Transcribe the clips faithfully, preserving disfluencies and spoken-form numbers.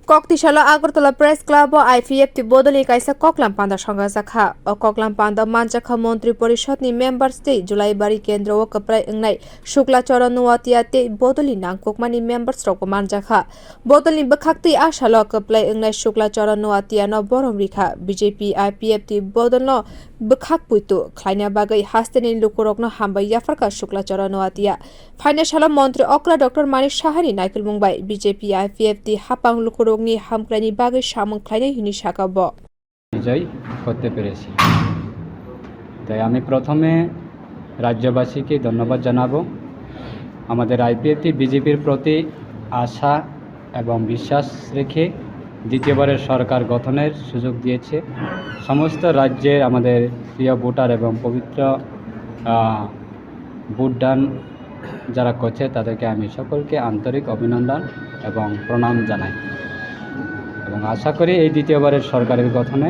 Koktisalo Agartala Press Club o I P F T bodolni kaisa koklam panda songjakha. O koklam panda manjakha Montri Porishod ni members tei Julaibari kendro o kwplai wngnai Shukla Charan Noatia tei bodolni nangkukmani members rokbo manjakha. Bodolni bwkhaktwi a salo kwplai wngnai Shukla Charan Noatia no borom rikha. B J P I P F T bodolno bwkhak puitu khlaina bagwi hasteni lukurokno hambai yapharkha Shukla Charan Noatia. Phaina salo Montri Okra Doctor Manik Sahani naikolmung bai B J P I P F T hapang lukurokni hamkraini bagwi samung khlainai hwnwi sakha bo. বিজয় করতে পেরেছি। তাই আমি প্রথমে রাজ্যবাসীকে ধন্যবাদ জানাবো, আমাদের আইপিএফটি বিজেপির প্রতি আশা এবং বিশ্বাস রেখে দ্বিতীয়বারের সরকার গঠনের সুযোগ দিয়েছে। সমস্ত রাজ্যের আমাদের প্রিয় ভোটার এবং পবিত্র, আহ, ভোটদান যারা করছে, তাদেরকে আমি সকলকে আন্তরিক অভিনন্দন এবং প্রণাম জানাই এবং আশা করি এই দ্বিতীয়বারের সরকারের গঠনে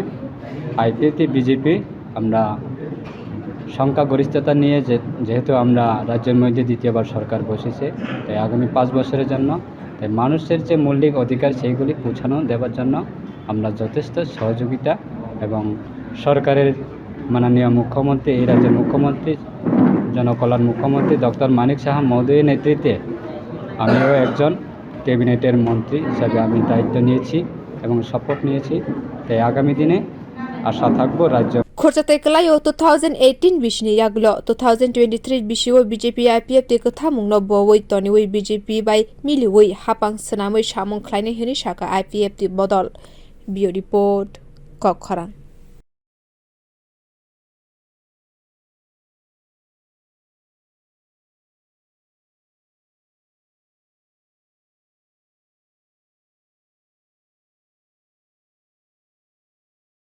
আইপিএফটি বিজেপি আমরা সংখ্যাগরিষ্ঠতা নিয়ে যে, যেহেতু আমরা রাজ্যের মধ্যে দ্বিতীয়বার সরকার বসেছে, তাই আগামী পাঁচ বছরের জন্য তাই মানুষের যে মৌলিক অধিকার সেইগুলি পৌঁছানো দেবার জন্য আমরা যথেষ্ট সহযোগিতা এবং সরকারের মাননীয় মুখ্যমন্ত্রী, এই রাজ্যের মুখ্যমন্ত্রী, জনকল্যাণ মুখ্যমন্ত্রী ডক্টর মানিক সাহা মহোদয়ের নেতৃত্বে আমিও একজন ক্যাবিনেটের মন্ত্রী হিসাবে আমি দায়িত্ব নিয়েছি এবং শপথ নিয়েছি। তাই আগামী দিনে আশা থাকবো রাজ্য Khorchatai kwlaio two thousand eighteen bisini yagulo two thousand twenty-three bisio B J P I P F T kwthamungno bowi toniwi B J P bai miliwi hapang swnamwi samung khlainai hwnwi sakha I P F T bodol. Bureau Report, Kokkhorang.